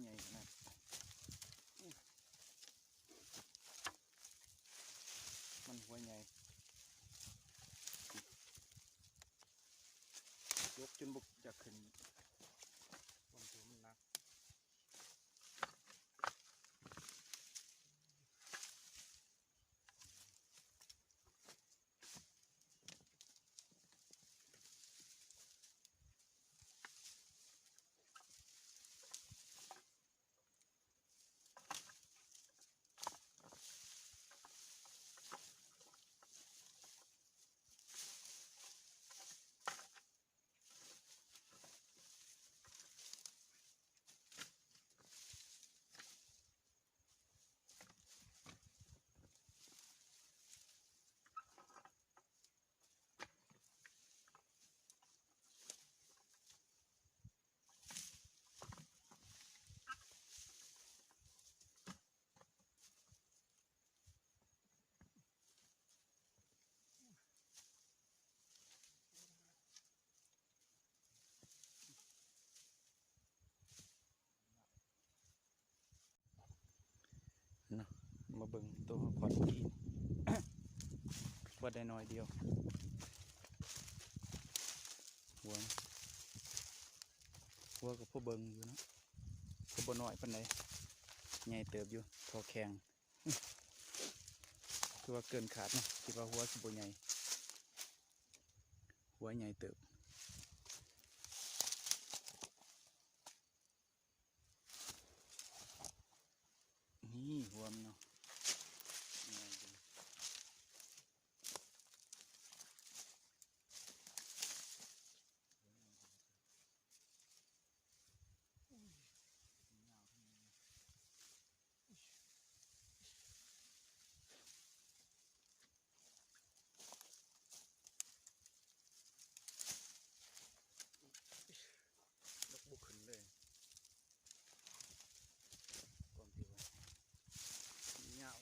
ໃຫຍ່ຂະໜາດ ມັນຫົວໃຫຍ່ ຍົກຈົນບໍ່ຢາກຂຶ້ນ ມັນຖືມັນໜັກ. ເນາະ ມາເບິ່ງໂຕຮາຄອນກີ້ ວັດໄດ້ໜ້ອຍດຽວ ຫົວ ຫົວກໍພໍເບິ່ງຢູ່ເນາະ ກໍບໍ່ນ້ອຍປານໃດ ໃຫຍ່ເຕີບຢູ່ ພໍແຂງ. ຖືວ່າເກີນຄາດເນາະ ຄິດວ່າຫົວຊິບໍ່ໃຫຍ່ ຫົວໃຫຍ່ເຕີບ. ນີ້ຫົວມັນເນາະ ໃຫຍ່ເຕີບ. ຍົກບໍ່ຂຶ້ນເລີຍ ຄວາມທີ່ວ່າຍາວ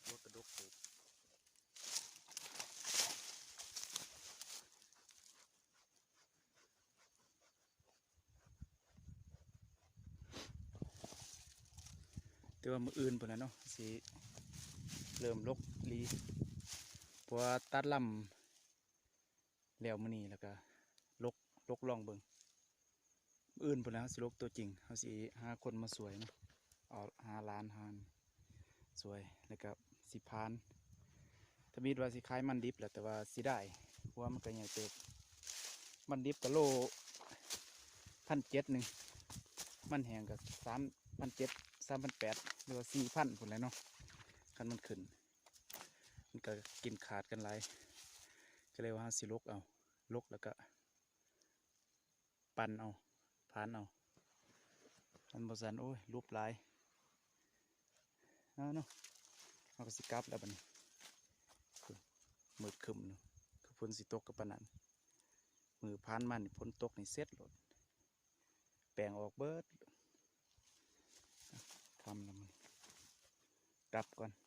ຫົວກະດົກເຕີບ. ແຕ່ວ່າມື້ອື່ນພຸ້ນແຫຼະເນາະ ຊິເລີ່ມລົກອີ່ຫຼີ ເພາະວ່າຕັດລຳແລ້ວມື້ນີ້ ແລ້ວກະລົກ ລົກລອງເບິ່ງ. ມື້ອື່ນພຸ້ນແຫຼະ ເຮົາຊິລົກຕົວຈິງ ເຮົາຊິຫາຄົນມາຊ່ວຍເນາະ ເອົາ ຫາຫຼານຫາຊ່ວຍ ແລ້ວກະຊິພານ ທຳອິດວ່າຊິຂາຍມັນດິບແຫຼະ ແຕ່ວ່າເສຍດາຍ ເພາະວ່າມັນກໍໃຫຍ່ເຕີບ ມັນດິບກໍໂລພັນເຈັດໜຶ່ງ ມັນແຫ້ງກໍສາມພັນເຈັດ ສາມພັນແປດ ຫຼືວ່າສີ່ພັນພຸ້ນແຫຼະເນາະ ຄັນມັນຂຶ້ນ ມັນກໍກິນຂາດກັນຫຼາຍ ກໍເລີຍວ່າເຮົາຊິລົກເອົາ ລົກແລ້ວກໍ ປັ່ນເອົາ ພານເອົາ ຄັນບໍ່ຊັ້ນ ໂອ້ຍ ຫຼຸບຫຼາຍ ເອົາເນາະ ເຮົາກໍຊິກັບແລ້ວບັດນີ້ ມືດຄຶ້ມເນາະ ຄືຝົນຊິຕົກກໍປານນັ້ນ ມື້ຜ່ານມານີ້ຝົນຕົກນີ້ເສັດໂລດ ແປ້ງອອກເບິດ ຄ່ຳແລ້ວ ກັບກ່ອນ.